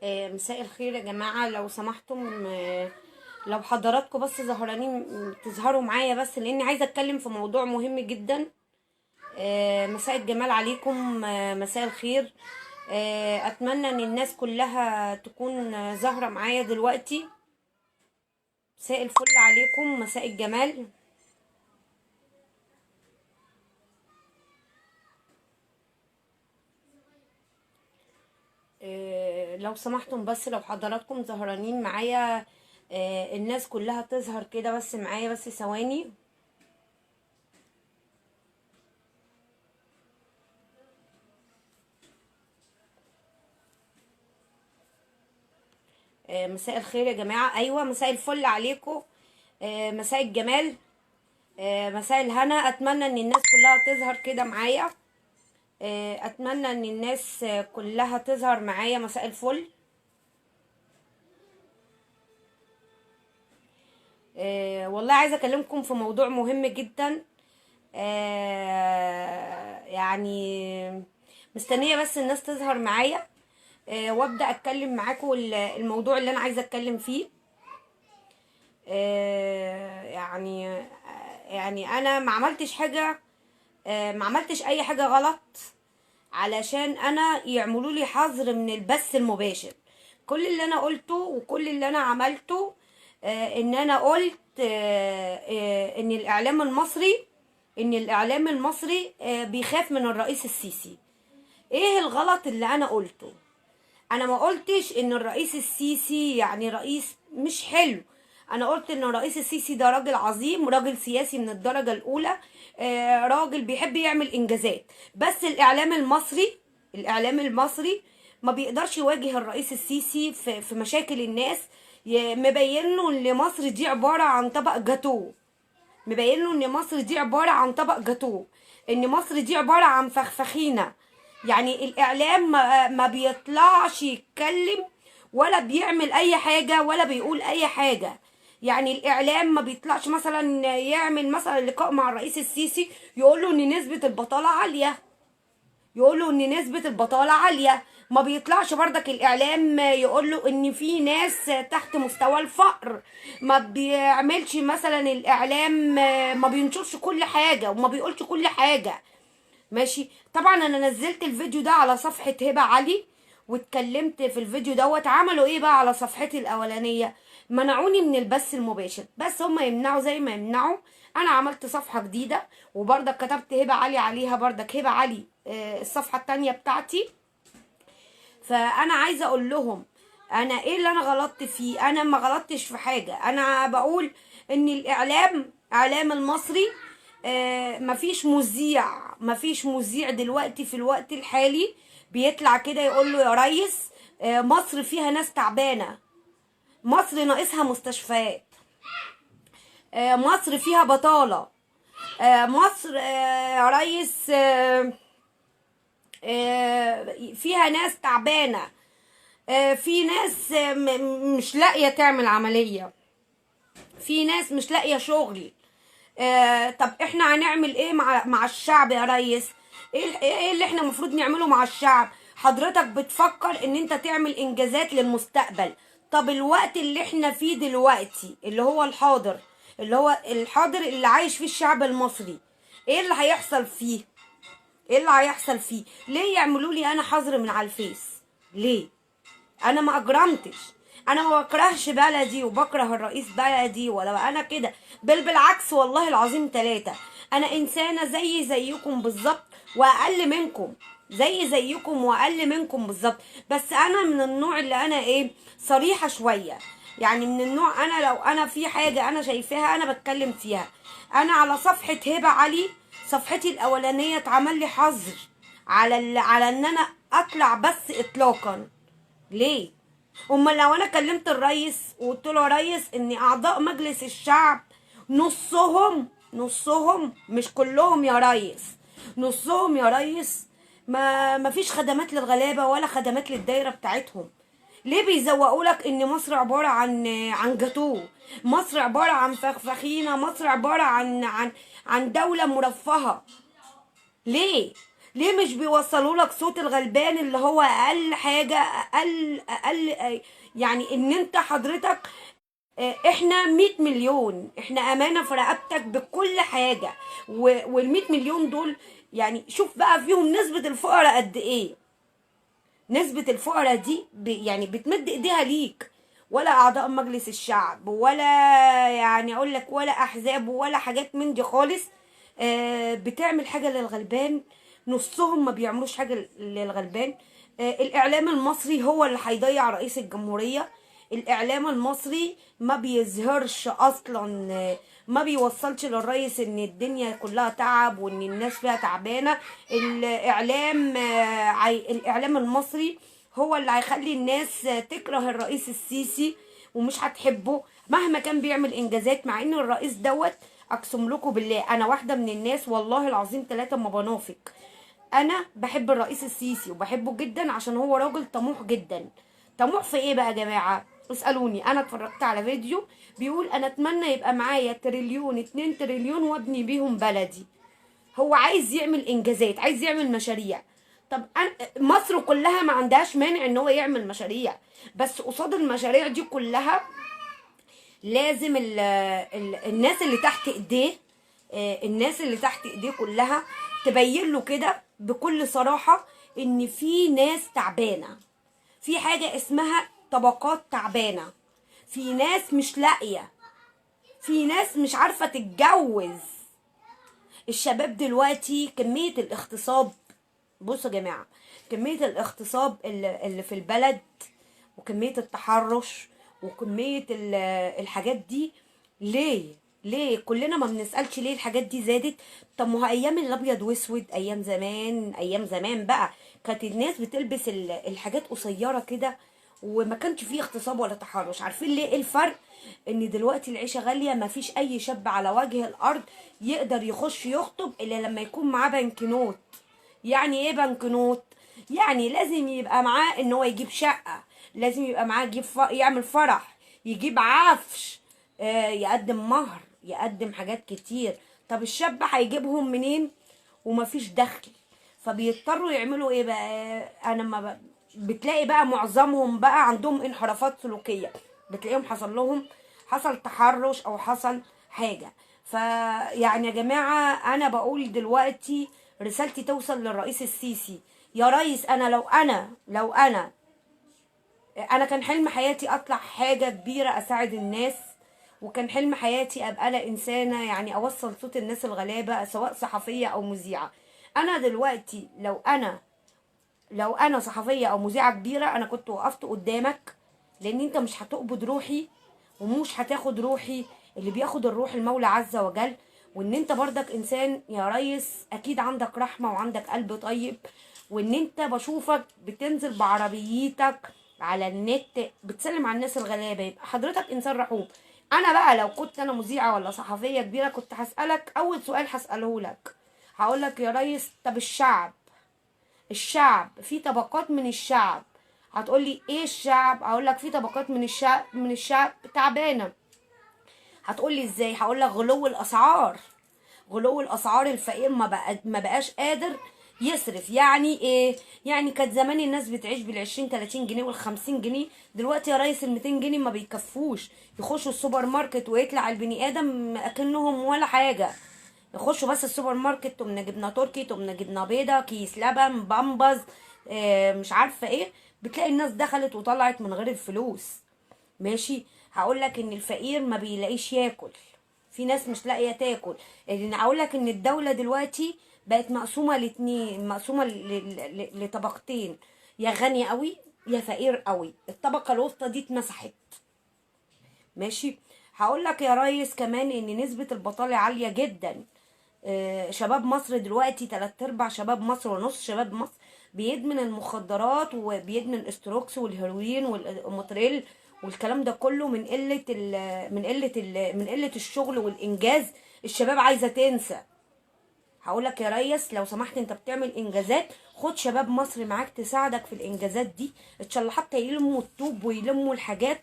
مساء الخير يا جماعة، لو سمحتم. لو حضراتكم بس زهرانين تظهروا معايا بس، لاني عايزة اتكلم في موضوع مهم جدا. مساء الجمال عليكم، مساء الخير. اتمنى ان الناس كلها تكون زهرة معايا دلوقتي. مساء الفل عليكم، مساء الجمال. لو سمحتم بس، لو حضراتكم زهرانين معايا، الناس كلها تظهر كده بس معايا، بس ثواني. مساء الخير يا جماعة. ايوه، مساء الفل عليكم، مساء الجمال، مساء الهنا. اتمنى ان الناس كلها تظهر كده معايا، اتمنى ان الناس كلها تظهر معايا. مساء الفل. والله عايزه اكلمكم في موضوع مهم جدا. يعني مستنيه بس الناس تظهر معايا، وابدا اتكلم معاكم الموضوع اللي انا عايزه اتكلم فيه. يعني انا ما عملتش حاجة، ما عملتش اي حاجة غلط علشان انا يعملوا لي حظر من البث المباشر. كل اللي انا قلته وكل اللي انا عملته، ان انا قلت ان الاعلام المصري، بيخاف من الرئيس السيسي. ايه الغلط اللي انا قلته؟ انا ما قلتش ان الرئيس السيسي يعني رئيس مش حلو. انا قلت ان الرئيس السيسي ده راجل عظيم، راجل سياسي من الدرجة الاولى، راجل بيحب يعمل انجازات. بس الاعلام المصري ما بيقدرش يواجه الرئيس السيسي في مشاكل الناس. مبين له ان مصر دي عبارة عن طبق جاتوه، مبين له ان مصر دي عبارة عن طبق جاتوه، ان مصر دي عبارة عن فخفخينه. يعني الاعلام ما بيطلعش يتكلم ولا بيعمل اي حاجة ولا بيقول اي حاجة. يعني الاعلام ما بيطلعش مثلا يعمل مثلا لقاء مع الرئيس السيسي يقول له ان نسبه البطالة عالية، يقول له ان نسبه البطالة عالية. ما بيطلعش بردك الاعلام يقول له ان في ناس تحت مستوى الفقر. ما بيعملش مثلا الاعلام، ما بينشرش كل حاجة وما بيقولش كل حاجة. ماشي. طبعا انا نزلت الفيديو ده على صفحة هبه علي واتكلمت في الفيديو دوت. عملوا ايه بقى على صفحتي الاولانية؟ منعوني من البث المباشر. بس هم يمنعوا زي ما يمنعوا. انا عملت صفحة جديدة وبرضك كتبت هبه علي عليها، برضك هبه علي الصفحة الثانية بتاعتي. فانا عايزه اقول لهم انا ايه اللي انا غلطت فيه. انا ما غلطتش في حاجة. انا بقول ان الاعلام المصري، مفيش مذيع، مفيش مذيع دلوقتي في الوقت الحالي بيطلع كده يقول له يا ريس، مصر فيها ناس تعبانة، مصر ناقصها مستشفيات، مصر فيها بطاله، مصر يا ريس فيها ناس تعبانة، في ناس مش لاقيه تعمل عملية، في ناس مش لاقيه شغل. طب احنا هنعمل ايه مع الشعب يا ريس؟ ايه اللي احنا المفروض نعمله مع الشعب؟ حضرتك بتفكر ان انت تعمل انجازات للمستقبل. طب الوقت اللي احنا فيه دلوقتي اللي هو الحاضر، اللي هو الحاضر اللي عايش فيه الشعب المصري، ايه اللي هيحصل فيه؟ ايه اللي هيحصل فيه؟ ليه يعملوا لي انا حظر من على الفيس؟ ليه؟ انا ما اجرمتش، انا ما بكرهش بلدي وبكره الرئيس بلدي ولا انا كده، بل بالعكس والله العظيم ثلاثة. انا انسانة زي زيكم بالظبط واقل منكم، زي زيكم واقل منكم بالظبط. بس انا من النوع اللي انا ايه، صريحة شوية. يعني من النوع انا لو انا في حاجة انا شايفاها انا بتكلم فيها. انا على صفحة هبة علي، صفحتي الاولانية اتعمل لي حظر على ان انا اطلع بس اطلاقا. ليه؟ امال لو انا كلمت الرئيس وقلت له يا ريس ان اعضاء مجلس الشعب نصهم مش كلهم يا ريس، نصهم يا ريس ما فيش خدمات للغلابه ولا خدمات للدايره بتاعتهم. ليه بيزوقوا لك ان مصر عبارة عن جاتوه، مصر عبارة عن فخفخينه، مصر عبارة عن عن دولة مرفهه؟ ليه؟ ليه مش بيوصلوا لك صوت الغلبان اللي هو اقل حاجة، اقل اقل يعني ان انت حضرتك احنا 100 مليون، احنا امانه في رقبتك بكل حاجة، وال100 مليون دول يعني شوف بقى فيهم نسبه الفقراء قد ايه. نسبه الفقراء دي يعني بتمد ايديها ليك، ولا اعضاء مجلس الشعب، ولا يعني اقول لك ولا احزاب ولا حاجات من دي خالص بتعمل حاجة للغلبان. نصهم ما بيعملوش حاجة للغلبان. الاعلام المصري هو اللي هيضيع رئيس الجمهورية. الاعلام المصري ما بيظهرش اصلا، ما بيوصلش للرئيس ان الدنيا كلها تعب وان الناس فيها تعبانة. الاعلام المصري هو اللي هيخلي الناس تكره الرئيس السيسي ومش هتحبه مهما كان بيعمل انجازات. مع ان الرئيس دوت اقسم لكم بالله، انا واحدة من الناس والله العظيم 3 ما بنافق، انا بحب الرئيس السيسي وبحبه جدا عشان هو راجل طموح جدا. طموح في ايه بقى يا جماعة؟ اسالوني. انا اتفرجت على فيديو بيقول انا اتمنى يبقى معايا تريليون 2 تريليون وابني بيهم بلدي. هو عايز يعمل انجازات، عايز يعمل مشاريع. طب مصر كلها ما عندهاش مانع ان هو يعمل مشاريع، بس قصاد المشاريع دي كلها لازم ال ال الناس اللي تحت ايديه، الناس اللي تحت ايديه كلها تبين له كده بكل صراحة ان في ناس تعبانة، في حاجة اسمها طبقات تعبانة، في ناس مش لاقية، في ناس مش عارفة تتجوز. الشباب دلوقتي كمية الاغتصاب، بصوا يا جماعة، كمية الاغتصاب اللي في البلد، وكمية التحرش، وكمية الحاجات دي، ليه؟ ليه كلنا ما بنسألش ليه الحاجات دي زادت؟ طب ما هو ايام الابيض واسود، ايام زمان، ايام زمان بقى كانت الناس بتلبس الحاجات قصيرة كده وما كانش فيه اغتصاب ولا تحرش. عارفين ليه؟ ايه الفرق؟ ان دلوقتي العيشة غالية، ما فيش اي شاب على وجه الارض يقدر يخش يخطب الا لما يكون معاه بنكنوت. يعني ايه بنكنوت؟ يعني لازم يبقى معاه ان هو يجيب شقه، لازم يبقى معاه يجيب يعمل فرح، يجيب عفش، يقدم مهر، يقدم حاجات كتير. طب الشاب هيجيبهم منين ومفيش دخل؟ فبيضطروا يعملوا ايه بقى؟ انا ما بتلاقي بقى معظمهم بقى عندهم انحرافات سلوكية، بتلاقيهم حصل لهم حصل تحرش او حصل حاجة. فيعني يا جماعة انا بقول دلوقتي رسالتي توصل للرئيس السيسي. يا ريس، انا لو انا انا كان حلم حياتي اطلع حاجة كبيرة اساعد الناس، وكان حلم حياتي ابقى انا انسانه يعني اوصل صوت الناس الغلابة سواء صحفية او مذيعه. انا دلوقتي لو انا صحفية او مذيعه كبيرة، انا كنت وقفت قدامك، لان انت مش هتقبض روحي ومش هتاخد روحي، اللي بياخد الروح المولى عز وجل. وان انت برضك انسان يا ريس اكيد عندك رحمه وعندك قلب طيب، وان انت بشوفك بتنزل بعربيتك على النت بتسلم على الناس الغلابة، يبقى حضرتك انسان رحوم. انا بقى لو كنت انا مذيعه ولا صحفية كبيرة كنت هسالك اول سؤال هساله لك، هقول لك يا ريس طب الشعب، الشعب في طبقات من الشعب. هتقولي ايه الشعب؟ هقول لك في طبقات من الشعب، من الشعب تعبانة. هتقولي ازاي؟ هقول لك غلو الاسعار، غلو الاسعار، الفقير ما بقاش قادر يصرف. يعني ايه؟ يعني كانت زمان الناس بتعيش بال20 30 جنيه وال50 جنيه، دلوقتي يا ريس ال200 جنيه ما بيكفوش. يخشوا السوبر ماركت ويطلع البني ادم اكنهم ولا حاجة، يخشوا بس السوبر ماركت تمنا جبنه تركي، تمنا جبنه بيضة، كيس لبن، بامبز، مش عارفه ايه، بتلاقي الناس دخلت وطلعت من غير الفلوس. ماشي. هقول لك ان الفقير ما بيلاقيش ياكل، في ناس مش لاقيه تاكل. لان هقول لك ان الدولة دلوقتي بقت مقسومة لاتنين، مقسومة لطبقتين، يا غني قوي يا فقير قوي، الطبقة الوسطى دي اتمسحت. ماشي. هقول لك يا ريس كمان ان نسبه البطالة عالية جدا. شباب مصر دلوقتي 3/4 شباب مصر ونص شباب مصر بيدمن المخدرات وبيدمن الاستروكس والهيروين والموتريل والكلام ده كله، من قلة ال من قلة ال من قلة الشغل والانجاز. الشباب عايزه تنسى. هقول لك يا ريس لو سمحت انت بتعمل انجازات، خد شباب مصر معاك تساعدك في الانجازات دي، ان شاء الله حتى يلموا الطوب ويلموا الحاجات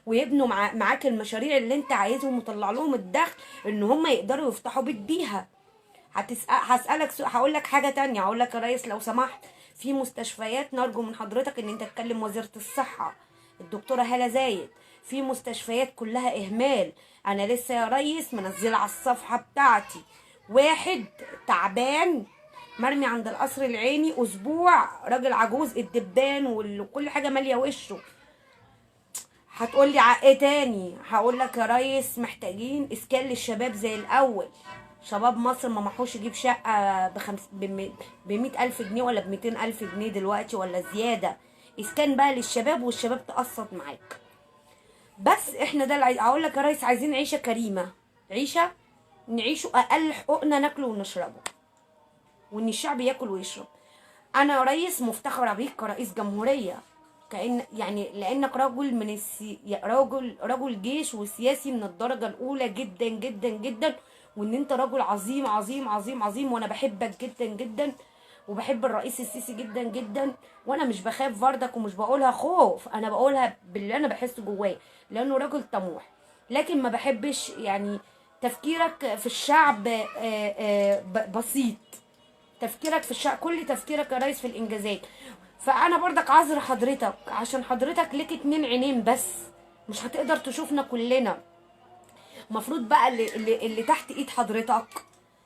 ويبنوا معاك المشاريع اللي انت عايزهم، وطلع لهم الدخل ان هم يقدروا يفتحوا بيت بيها. هسألك هقول لك حاجة تانية، هقول لك يا ريس لو سمحت في مستشفيات نرجو من حضرتك ان انت تكلم وزيرة الصحة الدكتورة هالة زايد، في مستشفيات كلها اهمال. انا لسه يا ريس منزله على الصفحة بتاعتي واحد تعبان مرمي عند القصر العيني اسبوع، راجل عجوز، الدبان وكل حاجة ماليه وشه. هتقولي ايه تاني؟ هقول لك يا ريس محتاجين اسكان للشباب زي الاول. شباب مصر ما محوش يجيب شقه ب100,000 جنيه ولا ب200,000 جنيه دلوقتي ولا زيادة. اسكان بقى للشباب، والشباب تقسط معاك. بس احنا ده اللي اقول لك يا ريس، عايزين عيشه كريمة، عيشه نعيشه اقل حقوقنا، ناكله ونشربه، وان الشعب ياكل ويشرب. انا يا ريس مفتخره بيك كرئيس جمهورية، كأن يعني لانك رجل من رجل جيش وسياسي من الدرجة الاولى جدا جدا جدا، وان انت رجل عظيم عظيم عظيم عظيم، وانا بحبك جدا جدا، وبحب الرئيس السيسي جدا جدا، وانا مش بخاف بردك ومش بقولها خوف، انا بقولها باللي انا بحسه جوايا، لانه رجل طموح. لكن ما بحبش يعني تفكيرك في الشعب بسيط، تفكيرك في الشعب كل تفكيرك يا ريس في الانجازات. فانا بردك عذر حضرتك، عشان حضرتك ليك 2 عينين بس، مش هتقدر تشوفنا كلنا. المفروض بقى اللي تحت ايد حضرتك،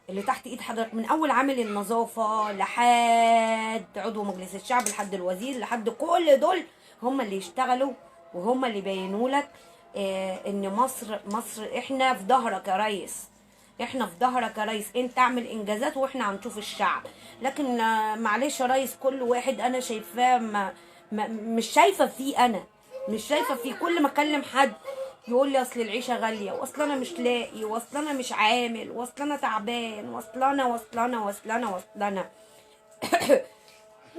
اللي تحت ايد حضرتك من اول عامل النظافة لحد عضو مجلس الشعب لحد الوزير لحد كل دول، هم اللي يشتغلوا وهم اللي يبينوا لك ان مصر احنا في ظهرك يا ريس، احنا في ظهرك يا ريس، انت اعمل انجازات واحنا هنشوف الشعب. لكن معلش يا ريس، كل واحد انا شايفاه مش شايفه فيه، انا مش شايفه فيه. كل ما اكلم حد يقول لي اصل العيشة غالية، واصل انا مش لاقي، واصل انا مش عامل، واصل انا تعبان، واصل انا واصل انا واصل انا واصل انا.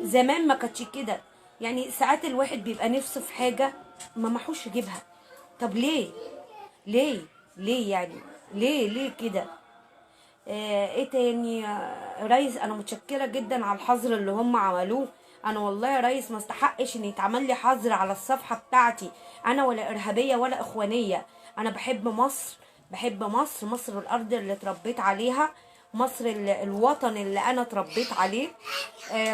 زمان ما كانتش كده يعني. ساعات الواحد بيبقى نفسه في حاجة ما محوش يجيبها. طب ليه ليه ليه يعني ليه ليه كده؟ ايه تاني يا ريس؟ انا متشكره جدا على الحظر اللي هم عملوه. انا والله يا ريس ما استحقش ان يتعمل لي حظر على الصفحة بتاعتي، انا ولا ارهابية ولا اخوانيه. انا بحب مصر، بحب مصر، مصر الارض اللي اتربيت عليها، مصر الوطن اللي انا اتربيت عليه.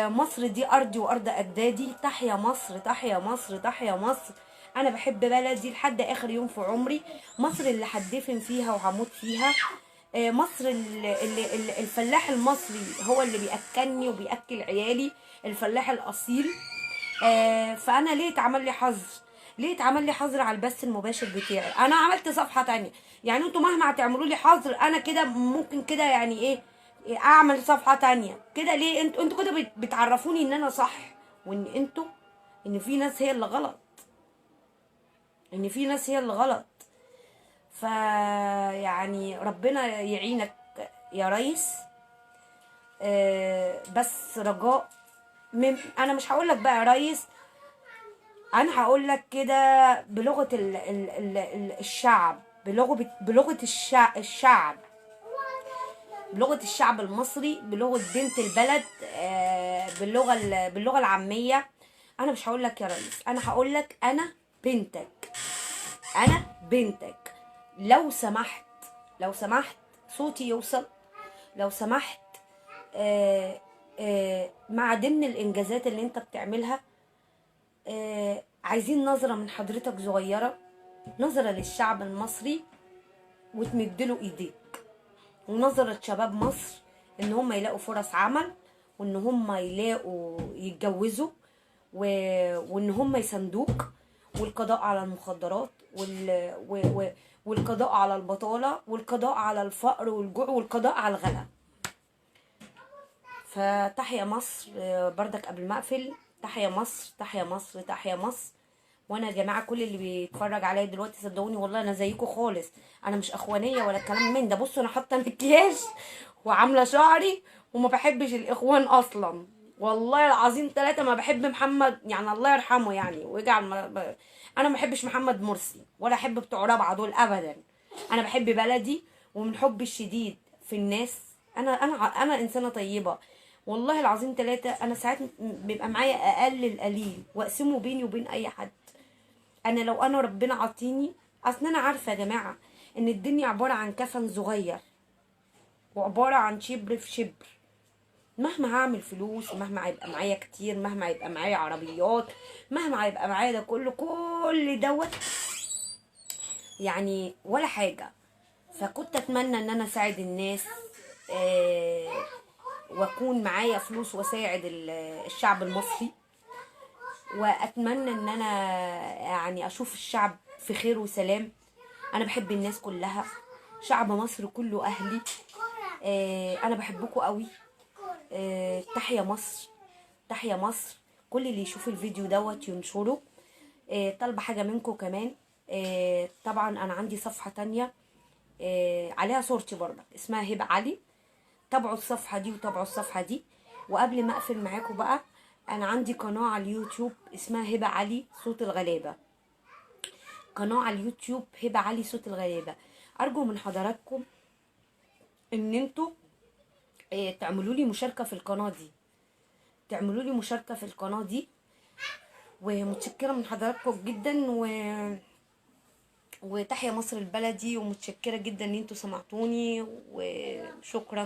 مصر دي ارضي وارض اجدادي. تحيا مصر، تحيا مصر، تحيا مصر. انا بحب بلدي لحد اخر يوم في عمري. مصر اللي هتدفن فيها وهموت فيها. مصر اللي الفلاح المصري هو اللي بياكلني وبياكل عيالي، الفلاح الاصيل. فانا ليه اتعمل لي حظر؟ ليه اتعمل لي حظر على البث المباشر بتاعي؟ انا عملت صفحة تانية، يعني انتوا مهما هتعملوا لي حظر انا كده ممكن كده يعني ايه اعمل صفحة تانية كده. ليه انتوا كده بتعرفوني ان انا صح، وان انتوا ان في ناس هي اللي غلط، ان في ناس هي اللي غلط. فيعني ربنا يعينك يا ريس. بس رجاء انا مش هقول لك بقى يا ريس، انا هقول لك كده بلغه ال ال ال الشعب، بلغه الشعب، بلغه الشعب المصري، بلغه بنت البلد، باللغة العامية. انا مش هقول لك يا ريس، انا هقول لك انا بنتك، انا بنتك. لو سمحت، لو سمحت صوتي يوصل، لو سمحت. مع ضمن الانجازات اللي انت بتعملها، عايزين نظرة من حضرتك صغيرة، نظرة للشعب المصري وتمدله ايديك، ونظرة شباب مصر ان هم يلاقوا فرص عمل، وان هم يلاقوا يتجوزوا، وان هم يساندوك، والقضاء على المخدرات، والقضاء على البطالة، والقضاء على الفقر والجوع، والقضاء على الغلاء. فتحيا مصر. بردك قبل ما اقفل، تحيا مصر، تحيا مصر، تحيا مصر. وانا يا جماعة كل اللي بيتفرج عليا دلوقتي صدقوني والله انا زيكم خالص، انا مش اخوانيه ولا الكلام من ده. بصوا انا حاطه مكياج وعامله شعري، وما بحبش الاخوان اصلا والله العظيم 3. ما بحب محمد، يعني الله يرحمه يعني ويجعل انا ما بحبش محمد مرسي ولا احب بتوع رابعه دول ابدا. انا بحب بلدي، ومن حبي الشديد في الناس انا انا انا انسانه طيبة والله العظيم 3. انا ساعات بيبقى معايا اقل القليل واقسمه بيني وبين اي حد. انا لو انا ربنا عطيني، اصل انا عارفه يا جماعة ان الدنيا عبارة عن كفن صغير، وعبارة عن شبر في شبر. مهما هعمل فلوس، مهما هيبقى معايا كتير، مهما هيبقى معايا عربيات، مهما هيبقى معايا ده كله، كل دوت يعني ولا حاجة. فكنت اتمنى ان انا اساعد الناس، واكون معايا فلوس واساعد الشعب المصري، واتمنى ان انا يعني اشوف الشعب في خير وسلام. انا بحب الناس كلها، شعب مصر كله اهلي، انا بحبكم قوي. تحيا مصر، تحيا مصر. كل اللي يشوف الفيديو دوت ينشره. طالبه حاجة منكم كمان، طبعا انا عندي صفحة تانية، عليها صورتي برضك، اسمها هبه علي. تابعوا الصفحة دي وتابعوا الصفحة دي. وقبل ما اقفل معاكم بقى، انا عندي قناة على اليوتيوب اسمها هبه علي صوت الغلابة، قناة على اليوتيوب هبه علي صوت الغلابة. ارجو من حضراتكم ان انتوا تعملوا لي مشاركة في القناة دي، تعملوا لي مشاركة في القناة دي. ومتشكره من حضراتكم جدا، وتحيا مصر البلدي. ومتشكره جدا ان انتوا سمعتوني، وشكرا.